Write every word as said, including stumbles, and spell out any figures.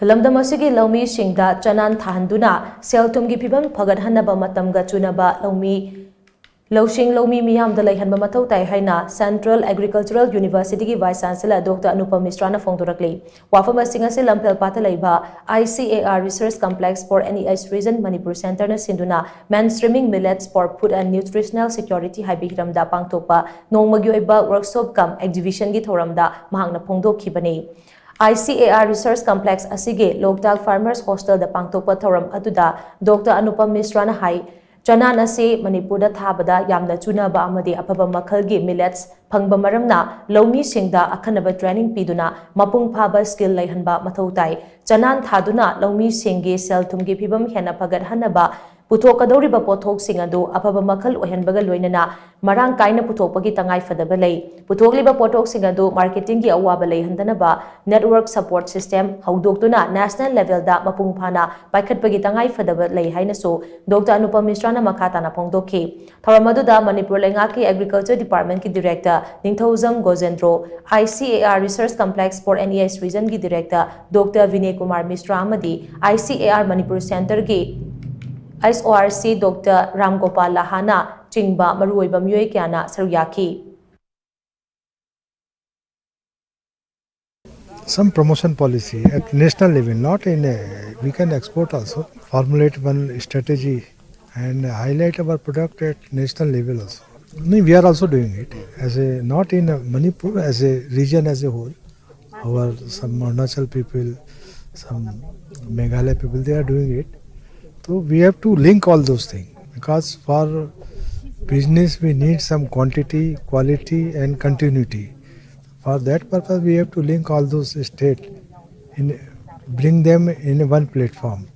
ꯂꯝꯗꯝ ꯑꯁꯤꯒꯤ ꯂꯧꯃꯤꯁꯤꯡꯗ ꯆꯅꯥꯟ ꯊꯥꯍꯟꯗꯨꯅ ꯁꯦꯜ ꯊꯨꯝꯒꯤ ꯐꯤꯕꯝ ꯐꯒꯠꯍꯟꯅꯕ ꯃꯇꯝꯒ ꯆꯨꯅꯕ ꯂꯧꯃꯤ ꯂꯧꯁꯤꯡ ꯂꯧꯃꯤ ꯃꯤꯌꯥꯝꯗ ꯂꯩꯍꯟꯕ ꯃꯊꯧ ꯇꯥꯏ ꯍꯥꯏꯅ Central Agricultural Universityꯒꯤ Vice Chancellor Doctor Anupam Mishraꯅ ꯐꯣꯡꯗꯣꯔꯛꯂꯤ꯫ ꯋꯥꯐꯝ ꯑꯁꯤꯡ ꯑꯁꯤ ꯂꯝꯐꯦꯜꯄꯥꯠꯇ ꯂꯩꯕ I C A R Research Complex for N E S Region Manipur Centreꯅ ꯁꯤꯟꯗꯨꯅ Mainstreaming Millets for Food and Nutritional Security ꯍꯥꯏꯕ ꯍꯤꯔꯝꯗ ꯄꯥꯡꯊꯣꯛꯄ ꯅꯣꯡꯃꯒꯤ ꯑꯣꯏꯕ workshop cum exhibitionꯒꯤ ꯊꯧꯔꯝꯗ ꯃꯍꯥꯛꯅ ꯐꯣꯡꯗꯣꯛꯈꯤꯕꯅꯤ꯫ I C A R Research Complex ꯑꯁꯤꯒꯤ ꯂꯣꯛꯇꯥꯛ Farmers Hostelꯗ ꯄꯥꯡꯊꯣꯛꯄ ꯊꯧꯔꯝ ꯑꯗꯨꯗ Doctor Anupam Mishraꯅ ꯍꯥꯏ, ꯆꯅꯥꯟ ꯑꯁꯤ ꯃꯅꯤꯄꯨꯔꯗ ꯊꯥꯕꯗ ꯌꯥꯝꯅ ꯆꯨꯅꯕ ꯑꯃꯗꯤ ꯑꯐꯕ ꯃꯈꯜꯒꯤ millets ꯐꯪꯕ ꯃꯔꯝꯅ ꯂꯧꯃꯤꯁꯤꯡꯗ ꯑꯈꯟꯅꯕ training ꯄꯤꯗꯨꯅ ꯃꯄꯨꯡ ꯐꯥꯕ skill ꯂꯩꯍꯟꯕ ꯃꯊꯧ ꯇꯥꯏ꯫ ꯆꯅꯥꯟ ꯊꯥꯗꯨꯅ ꯂꯧꯃꯤꯁꯤꯡꯒꯤ ꯁꯦꯜ ꯊꯨꯝꯒꯤ ꯐꯤꯕꯝ ꯍꯦꯟꯅ ꯐꯒꯠꯍꯟꯅꯕ ꯄꯨꯊꯣꯛꯀꯗꯧꯔꯤꯕ ꯄꯣꯠꯊꯣꯛꯁꯤꯡ ꯑꯗꯨ ꯑꯐꯕ ꯃꯈꯜ ꯑꯣꯏꯍꯟꯕꯒ ꯂꯣꯏꯅꯅ ꯃꯔꯥꯡ ꯀꯥꯏꯅ ꯄꯨꯊꯣꯛꯄꯒꯤ ꯇꯉꯥꯏ ꯐꯗꯕ ꯂꯩ꯫ ꯄꯨꯊꯣꯛꯂꯤꯕ ꯄꯣꯠꯊꯣꯛꯁꯤꯡ ꯑꯗꯨ marketingꯒꯤ ꯑꯋꯥꯕ ꯂꯩꯍꯟꯗꯅꯕ network support system ꯍꯧꯗꯣꯛꯇꯨꯅ national levelꯗ ꯃꯄꯨꯡ ꯐꯥꯅ ꯄꯥꯏꯈꯠꯄꯒꯤ ꯇꯉꯥꯏ ꯐꯗꯕ ꯂꯩ ꯍꯥꯏꯅꯁꯨ Doctor Anupam Mishraꯅ ꯃꯈꯥ ꯇꯥꯅ ꯐꯣꯡꯗꯣꯛꯈꯤ꯫ ꯊꯧꯔꯝ ꯑꯗꯨꯗ ꯃꯅꯤꯄꯨꯔ ꯂꯩꯉꯥꯛꯀꯤ Agriculture Departmentꯀꯤ Director Ningthoujam ꯒꯣꯖꯦꯟꯗ꯭ꯔꯣ, I C A R Research Complex for N E S Regionꯒꯤ Director Doctor Vinay Kumar Mishra ꯑꯃꯗꯤ I C A R Manipur Centreꯒꯤ S O R C Doctor Ram Gopal Lahana ꯆꯤꯡꯕ ꯃꯔꯨꯑꯣꯏꯕ ꯃꯤꯑꯣꯏ ꯀꯌꯥꯅ ꯁꯔꯨꯛ ꯌꯥꯈꯤ꯫ Some promotion policy at national level, not in a, we can export also, formulate one strategy and highlight our product at national level also. No, we are also doing it as a, not in a Manipur, as a region as a whole. Our some Arunachal people, some Meghalaya people, they are doing it. So we have to link all those things because for business we need some quantity, quality and continuity. For that purpose we have to link all those states and bring them in one platform.